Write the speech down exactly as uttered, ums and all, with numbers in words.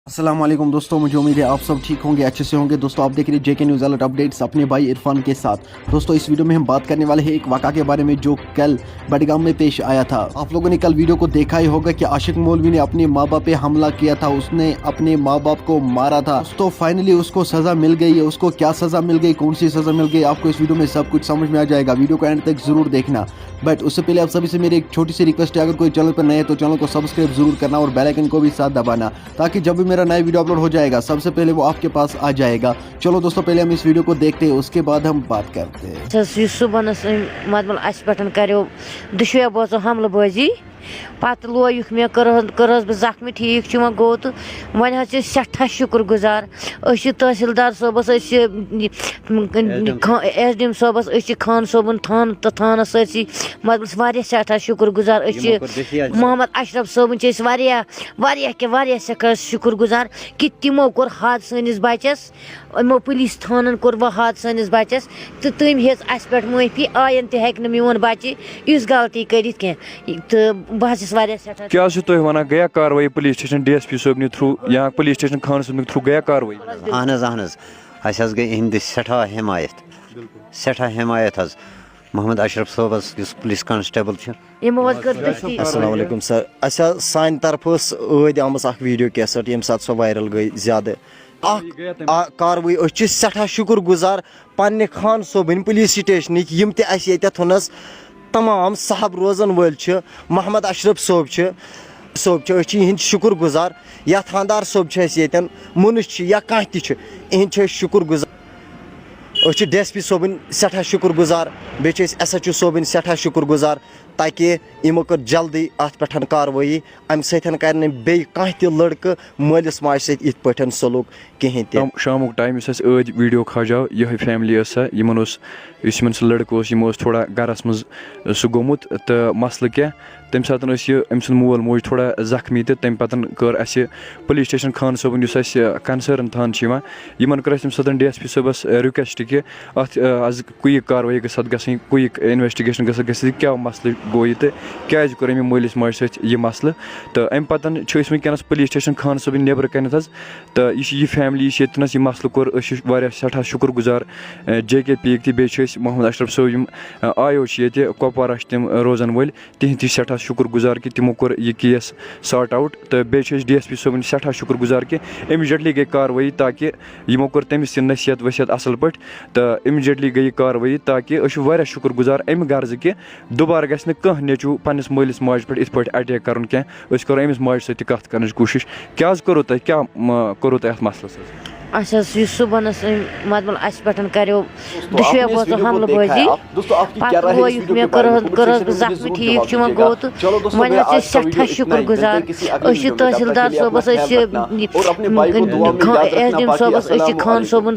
السلام علیکم دوستو، مجھے امید ہے آپ سب ٹھیک ہوں گے، اچھے سے ہوں گے۔ دوستو، آپ دیکھ رہے ہیں جے کے نیوز الرٹ اپڈیٹس اپنے بھائی عرفان کے ساتھ۔ دوستو، اس ویڈیو میں ہم بات کرنے والے ہیں ایک واقعہ کے بارے میں جو کل بڈگام میں پیش آیا تھا۔ آپ لوگوں نے کل ویڈیو کو دیکھا ہی ہوگا کہ عاشق مولوی نے اپنے ماں باپ پہ حملہ کیا تھا، اس نے اپنے ماں باپ کو مارا تھا۔ دوستو، فائنلی اس کو سزا مل گئی ہے۔ اس کو کیا سزا مل گئی، کون سی سزا مل گئی، آپ کو اس ویڈیو میں سب کچھ سمجھ میں آ جائے گا۔ ویڈیو کو اینڈ تک ضرور دیکھنا۔ بٹ اس سے پہلے آپ سبھی سے میری ایک چھوٹی سی ریکویسٹ ہے، اگر کوئی چینل پر نئے ہے تو چینل کو سبسکرائب ضرور کرنا اور بیل آئیکن کو بھی ساتھ دبانا، تاکہ جب بھی میرا نیا ویڈیو اپلوڈ ہو جائے گا، سب سے پہلے وہ آپ کے پاس آ جائے گا۔ چلو دوستو، پہلے ہم اس ویڈیو کو دیکھتے ہیں، اس کے بعد ہم بات کرتے ہیں۔ اَسہِ حظ یُس صُبحَن ٲس أمۍ مطلب اَسہِ پٮ۪ٹھ کَریو دُشویو بٲژو حملہٕ بٲزی، پَتہٕ لویُکھ مےٚ، کٔرہَس کٔرہَس بہٕ زخمی، ٹھیٖک چھُ وۄنۍ گوٚو تہٕ وۄنۍ حظ چھِ أسۍ سٮ۪ٹھاہ شُکُر گُزار۔ أسۍ چھِ تحصیٖلدار صٲبَس، أسۍ چھِ یہِ، خا-، ایس ڈی ایم صٲبَس، أسۍ چھِ خان صٲبُن تھانہٕ تہٕ تھانَس سٲرسٕے مطلب واریاہ سٮ۪ٹھاہ شُکُر گُزار۔ أسۍ چھِ یِمو کوٚر دٔستی حظ۔ محمد اشرف صٲبُن چھِ أسۍ واریاہ واریاہ کہِ واریاہ سٮ۪ٹھاہ شُکُر گُزار کہِ تِمو کوٚر حد سٲنِس بَچَس، یِمو پُلیٖس تھانَن کوٚر وۄنۍ حد سٲنِس بَچَس، تہٕ تٔمۍ ہیٚژ اَسہِ پٮ۪ٹھ معٲفی، آیَن تہِ ہیٚکہِ نہٕ میون بَچہِ یُس غلطی کٔرِتھ کینٛہہ۔ تہٕ بہٕ حظ چھَس واریاہ سٮ۪ٹھاہ۔ کیٛاہ چھُ تُہۍ وَنان، گٔیا کاروٲیی police station D S P صٲبنہِ تھرٛوٗ یا پُلیٖس سٹیشن خان صٲبنہِ تھرٛوٗ گٔیا کاروٲیی؟ اہن حظ، اہن حظ، اَسہِ حظ گٔے اِہِنٛدِ سٮ۪ٹھاہ حمایت، سٮ۪ٹھاہ حمایت حظ محمد اشرف صٲبَس، یُس پُلیٖس کانسٹیبل چھُ۔ یِمو حظ کٔر دٔستی۔ السلام علیکم سر، اَسہِ حظ سانہِ طرفہٕ ٲس عٲدۍ آمٕژ اکھ ویڈیو کیسٹ، ییٚمہِ ساتہٕ سۄ وائرل گٔے زیادٕ۔ اکھ آ، کاروٲیی، أسۍ چھِ سٮ۪ٹھاہ شُکُر گُزار پننہِ خان صٲبٕنۍ پُلیٖس سٹیشنٕکۍ، یِم تہِ اَسہِ ییٚتٮ۪تھ حظ تمام صاحب روزن وٲلۍ چھِ، محمد اشرف صٲب چھِ، صٲب چھِ، أسۍ چھِ یِہِنٛدۍ شُکُر گُزار۔ یا تھاندار صٲب چھِ اَسہِ ییٚتٮ۪ن، مُنش چھِ یا کانٛہہ تہِ چھِ، یِہِنٛدۍ چھِ أسۍ شُکُر گُزار۔ أسۍ چھِ ڈی ایس پی صٲبٕنۍ سٮ۪ٹھاہ شُکُر گُزار، بیٚیہِ چھِ أسۍ ایس ایچ او صٲبٕنۍ سٮ۪ٹھاہ شُکُر گُزار، تاکہِ یِمو کٔر جلدی اَتھ پٮ۪ٹھ کاروٲیی۔ اَمہِ سۭتۍ کَرِ نہٕ بیٚیہِ کانٛہہ تہِ لٔڑکہٕ مٲلِس ماجہِ سۭتۍ یِتھ پٲٹھۍ سلوٗک کِہیٖنۍ تہِ۔ شام-، شامُک ٹایم یُس اَسہِ ٲدۍ ویڈیو کھاجاو، یِہوٚے فیملی ٲس سۄ، یِمَن اوس، یُس یِمَن سُہ لٔڑکہٕ اوس، یِمو اوس تھوڑا گَرَس منٛز سُہ گوٚمُت تہٕ مسلہٕ کینٛہہ۔ تَمہِ ساتہٕ ٲسۍ یہِ، أمۍ سُنٛد مول موج تھوڑا زخمی تہٕ تَمہِ پَتہٕ کٔر اَسہِ پُلیٖس سٹیشن خان صٲبُن، یُس اَسہِ کَنسٲرٕن تھانہٕ چھُ یِوان، یِمَن کٔر اَسہِ تَمہِ ساتہٕ ڈی ایس پی صٲبَس، اَ، رِکویسٹ کہِ اَتھ، اَ، آز کُیِک کاروٲیی گٔژھ اَتھ گژھٕنۍ، کُیِک اِنویسٹِگیشن گٔژھ اَتھ گژھٕنۍ، کیٛاہ مسلہٕ گوٚو یہِ تہٕ کیٛازِ کوٚر أمۍ مٲلِس ماجہِ سۭتۍ یہِ مسلہٕ۔ تہٕ اَمہِ پَتہٕ چھِ أسۍ وٕنکیٚنَس پُلیٖس سٹیشن خان صٲبٕنۍ نیٚبرٕ کَنٮ۪تھ حظ۔ تہٕ یہِ چھِ یہِ فیملی، یہِ چھِ ییٚتٮ۪ن حظ یہِ مسلہٕ کوٚر، أسۍ چھِ واریاہ سٮ۪ٹھاہ شُکُر گُزار، اَ، جے کے پی یِکۍ تہِ، بیٚیہِ چھِ أسۍ محمد اشرف صٲب، یِم، اَ، آی او چھِ ییٚتہِ کۄپوارہ چھِ تِم، اَ، روزَن وٲلۍ، تِہِنٛدۍ تہِ چھِ سٮ۪ٹھاہ شُکُر گُزار کہِ تِمو کوٚر یہِ کیس سارٹ آوُٹ۔ تہٕ بیٚیہِ چھِ أسۍ ڈی ایس پی صٲبٕنۍ سٮ۪ٹھاہ شُکُر گُزار کہِ اِمِجیٹلی گٔے کاروٲیی، تاکہِ یِمو کوٚر تٔمِس تہِ نصیحت ؤصیحت اَصٕل پٲٹھۍ۔ تہٕ اِمِجیٹلی گٔے یہِ کاروٲیی، تاکہِ أسۍ چھِ واریاہ شُکُر گُزار اَمہِ غرضہٕ کہِ دُبارٕ گژھِ نہٕ کانٛہہ نیٚچوٗ پنٛنِس مٲلِس ماجہِ پٮ۪ٹھ یِتھ پٲٹھۍ اٹیک کَرُن کینٛہہ۔ أسۍ کَرو أمِس ماجہِ سۭتۍ تہِ کَتھ کَرنٕچ کوٗشِش۔ کیٛاہ حظ کوٚروٕ تۄہہِ، کیٛاہ، م، کوٚروٕ تۄہہِ اَتھ مسلَس حظ؟ اَسہِ حظ یُس صُبحَن ٲس أمۍ مطلب اَسہِ پٮ۪ٹھ کَریو دُشویو بٲژو حملہٕ بٲزی۔ پَتہٕ لویُکھ مےٚ، کٔرہَس کٔرہَس بہٕ زخمی، ٹھیٖک چھُ وۄنۍ گوٚو تہٕ وۄنۍ حظ چھِ أسۍ سٮ۪ٹھاہ شُکُر گُزار۔ أسۍ چھِ تحصیٖلدار صٲبَس، أسۍ چھِ ایس ڈی ایم صٲبَس، أسۍ چھِ خان صٲبُن